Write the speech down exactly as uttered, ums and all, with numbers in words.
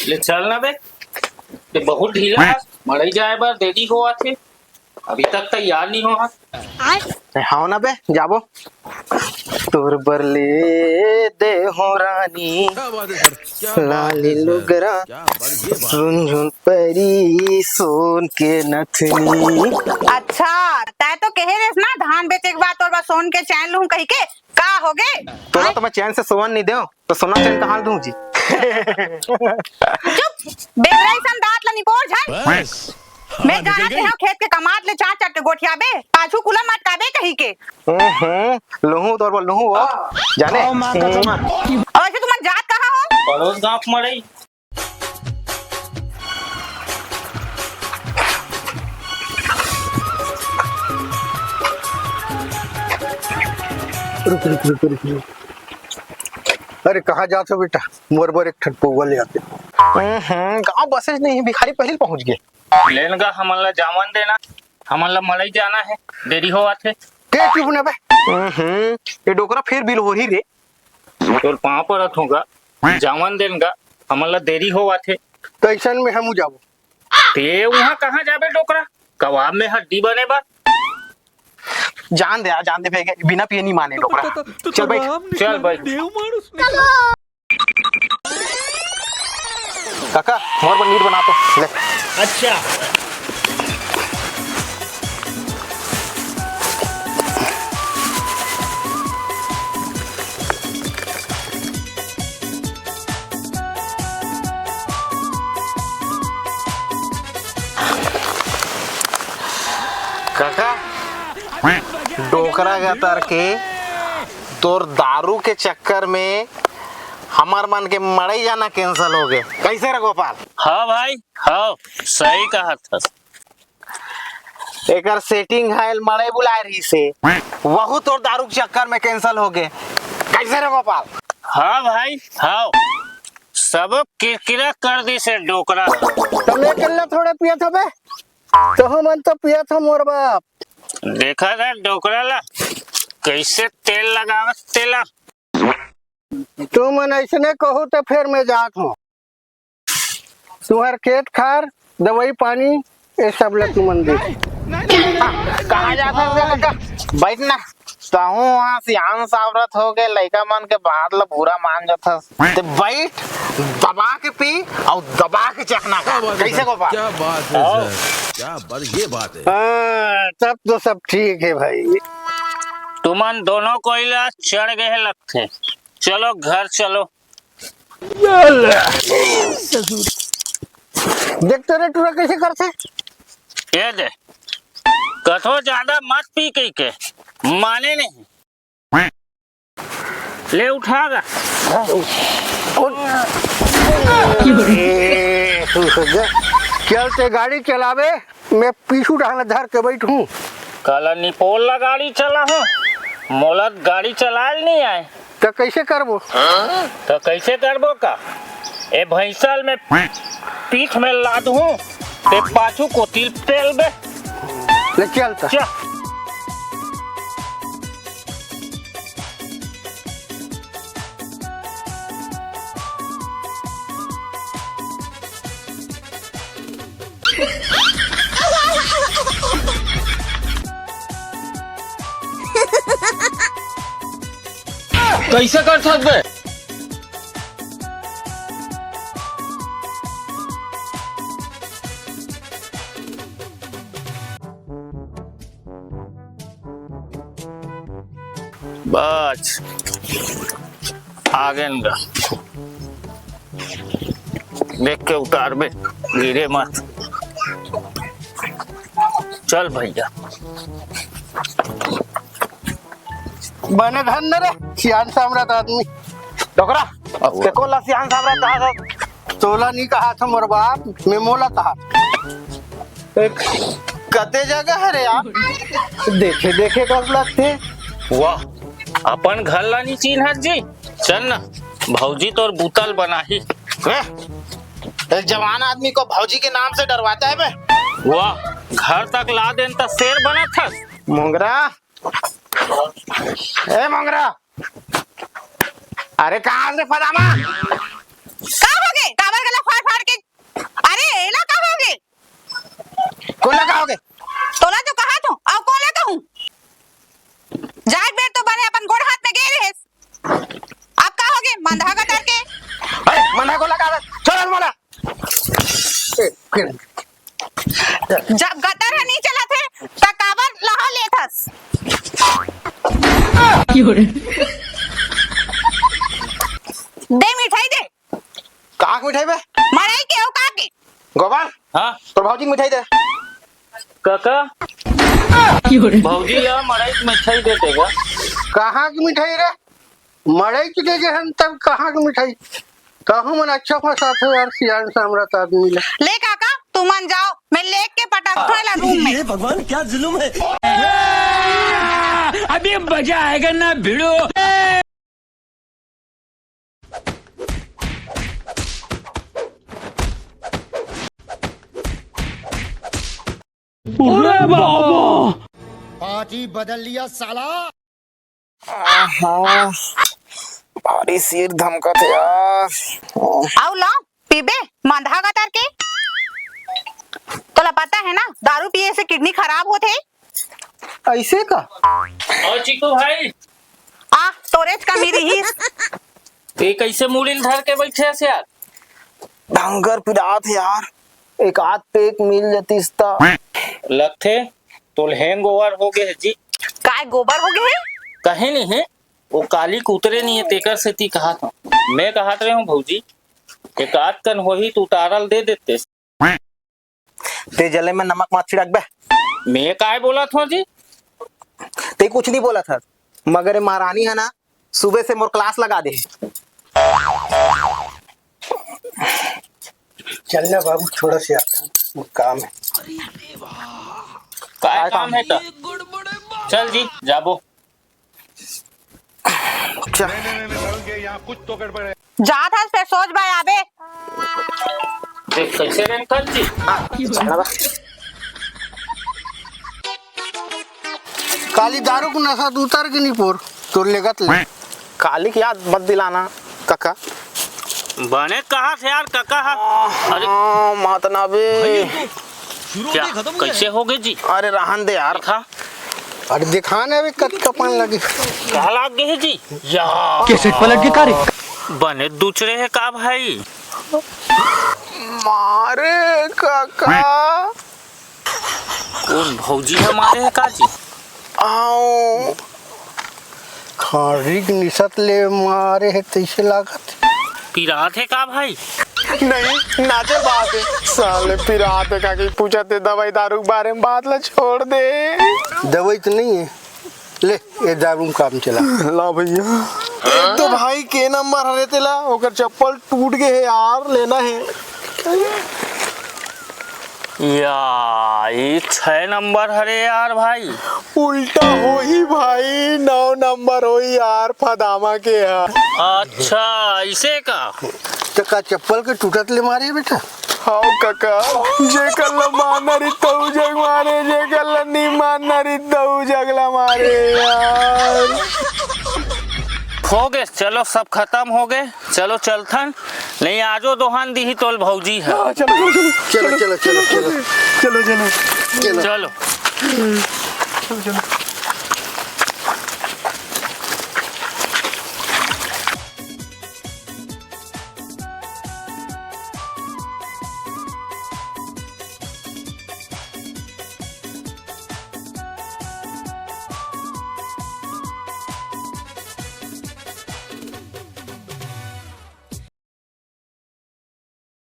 ले चल ना बे, ते बहुत ढीला हस, मड़ई जाए बर देरी होवत हे, अभी तक तैयार नहीं हो हस। ए, हव ना बे, जाबो। तोर बर ले दे हो रानी, क्या बात है सर? क्या बात लाली है सर? लुगरा, क्या बात है? ये बात। रुनझुन परी सोन के नथनी। अच्छा, तैं तो कहे रेस ना, धान बेचे के बाद तोर बर सोन के चैन लूं कहिके, का होगे? तोला तो मैं चैन से सोवन नहीं देव, तो सोना चैन कहाँ दूं जी? चुप, बेवरा अइसन दांत ला निपोर झन। बस। मैं हाँ, जानत निकल गई। हंव खेत के कमात ले चार चार के गोठियाबे, पाछू कुला मटकाबे कहिके। हम्म, लुहूं तोर बर लुहूं वो, जाने? आओ माँ कसम। हम्म। अउ वइसे तुमन जात कहाँ हो? पड़ोस गांव के मड़ई। रुक, रुक, रुक, रुक, रुक। अरे, कहाँ जात हो बेटा? मोर बर एक ठन पौवा ले आते। हम्म, गाँव बसेच नहीं हे, भिखारी पहिली पहुंच गे। लेन गा, हमन ला जावन देना, हमन ला मड़ई जाना हे, देरी होवत हे। के चुप ना बे। हम्म, ये डोकरा फेर बिलहोरही रे। तोर पाँव परत हंव गा, जावन देन गा, हमन ला देरी होवत हे। त अइसन में हमू जाबो। ते उहाँ कहाँ जाबे डोकरा? कबाब में हड्डी बने बर। जान दे यार, जान दे बे, बिना पिए नहीं माने डोकरा। तो, तो, तो चल बैठ। राम निकला चल बैठ। देव मानुष निकला। काका, मोर बर नीर बना तो, ले। अच्छा। काका, डोकरा गतर के तोर दारू के चक्कर में हमर मन के मड़ई जाना cancel हो गे। कैसे रे गोपाल? हाँ भाई, हाँ, सही कहत हस। एकर setting हे, मड़ई बुलाए रहिस हे, वहू तोर दारू के चक्कर में cancel हो गे। कैसे रे गोपाल? हाँ भाई, हाँ, सब किरकिरा कर दिस हे डोकरा। त मैं अकेल्ला थोड़े पियत हंव बे, तहूं मन तो पियत हव मोर बाप। देखा ना डोकरा ला, कैसे तेल लगावत तेला। तुमन अइसने कहू त फेर मैं जात हंव। तुंहर खेत खार, दवई पानी, ये सब ला तुमन दे। कहाँ जात हस बे काका? बैठ ना। तहूं उहाँ सियान सावरत हो गे, लइका मन के बात ला बुरा मान जात हस। ते बैठ, दबा के पी अउ दबा के चखना खा। क्या बात है कैसे सर? गोपाल? क्या बात है सर? क्या बात, ये बात है। हाँ, तब तो सब ठीक हे भाई। तुमन दोनों कोई ला चढ़ गे हे लगथे। चलो घर चलो। देख तो रे टूरा कैसे करथे। ये दे, कथो ज्यादा मत पी कहिके, माने नहीं। ले उठा गा। ए, सुन, सुन, जा। चल ते गाड़ी चलाबे, मैं पीछू डाहन धर के बैठहूं। काला निपोल ला गाड़ी चलाहूं, मोला गाड़ी चलाए ल नहीं आए। त कैसे करबो? त कैसे करबो का? ए भैंसा ल मैं पीठ में लादहूं, ते पाछू कोती ल पेलबे। ले चल त। चल। कैसे कर सकबे? बस, आगेन गा। देख के उतारबे, गिरे मत। चल भैया। बने धन न रे, सियान सामरथ आदमी। डोकरा, अब ते कोन ला सियान सामरथ कहा था? तोला नहीं कहा था मोर बाप, मैं मोला कहा। कते जगह हे रे यार? देखे देखे कब लगथे? वाह, अपन घर ला नहीं चिन्हत जी। चल ना, भौजी तोर बुता ल बनाही। ए, ए जवान आदमी को भौजी के नाम से डरवाता है बे? वाह, घर तक ला देन त शेर बनत हस। मोंगरा, ए मोंगरा, अरे कहाँ से पदामा? का होगे? काबर गला फाड़ फाड़ कोन ला का होगे? तोला तो कहा तू, अउ कोन ला कहूं? जाए बेर तो बने अपन गोड़ हाथ में गे रहेस। अब का होगे, मंदहा गतर के? अरे, मंदहा कोन ला का? छोड़ मोला। ए, फिर। जब गतर ह नहीं चलत हे, त काबर लहा लेथस? दे मिठाई दे। का के मिठाई बे? मड़ई के अउ का के? गोबर? हाँ? तोर भौजी के मिठाई दे। काका, भौजी ला मड़ई के मिठाई दे देगा। कहाँ के मिठाई रे? मड़ई के दे दे हम तब कहाँ के मिठाई? कहूँ मन अच्छा फंसात हो यार, सियान सामरथ आदमी ला। ले काका, तुमन जाओ, मैं लेके पटक थोड़ा रूम में। ये भगवान, क्या जुल्म है। अभी मजा आएगा ना भिड़ो। अरे बाबा! पार्टी बदल लिया साला। आहा, भारी सिर धमकत हे यार। अउ ला, पीबे, मंदहा गतर के। तोला पता हे ना, दारू पिए से किडनी खराब होथे। अइसे का? अउ चिकू भाई। आ, तोरेच कमी रिहिस। ते कइसे मुड़ी ल धर के बइठे हस यार? ढंगर पिरात हे यार, एक आध पेक मिल जतिस त। लगथे तोल hangover हो गे हे जी। काय गोबर हो गे हे? कहे नहीं हे, वो काली कुतरे नहीं हे, तेकर सेती कहा था। मैं कहत रहे हूँ भौजी, एक आध कन होही त उतारल दे देते। ते जले में नमक मत छिड़कबे। मैं काय बोलत हूँ जी? ते कुछ नहीं बोलत हस, मगर ये महारानी हे ना, सुबह से मोर class लगा दे। चल ना बाबू, छोड़ा से आता, वो काम है। काय काम हे त? चल जी, जाबो। अच्छा। जात हस फेर सोच भाई आबे। देख कैसे रेंगथस जी। काली दारू के नशा त उतर के नहीं पोर, तोर लेगत ले। काली की याद मत दिलाना, काका। बने कहा से यार, काका हा। अरे। हाँ, मातना बे। क्या? कैसे हो गए जी? अरे, रहन दे यार। दिखा। अरे, दिखा ना अभी कतका पान लगे। का लाग गए जी? या। कैसे पलट के का रे? बने दुचरे हे का भाई? मारे काका। कोन भौजी हे मारे हे का जी? आओ। खारी के निसत ले मारे हे तइसे लागत। पिरात हे का भाई? नहीं, natural बात हे। साले पिरात हे का कि पूछत हे दवाई दारू के बारे में, बात ला छोड़ दे। दवाई तो नहीं है। ले, ये दारू में काम चला। ला भैया। एक तो भाई के नंबर हरे तेला, ओकर चप्पल टूट गए हे यार, लेना हे। या, ये छह नंबर हरे यार भाई। उल्टा होही भाई, नौ नंबर होही यार, फदामा के ह। अच्छा, ऐसे का? त का चप्पल के टूटत ले मारे बेटा? हाव कका, जेकर ला मानना रही तऊ जग मारे, जेकर ला नी मानना रही तऊ जग ला मारे यार। हो गए, चलो सब खत्म हो गए, चलो चलथन, नहीं आजो दोहान दीही तोल भौजी है। हाँ, चलो, चलो, चलो। चलो, चलो, चलो, चलो। चलो, चलो। चलो। चलो। चलो, चलो।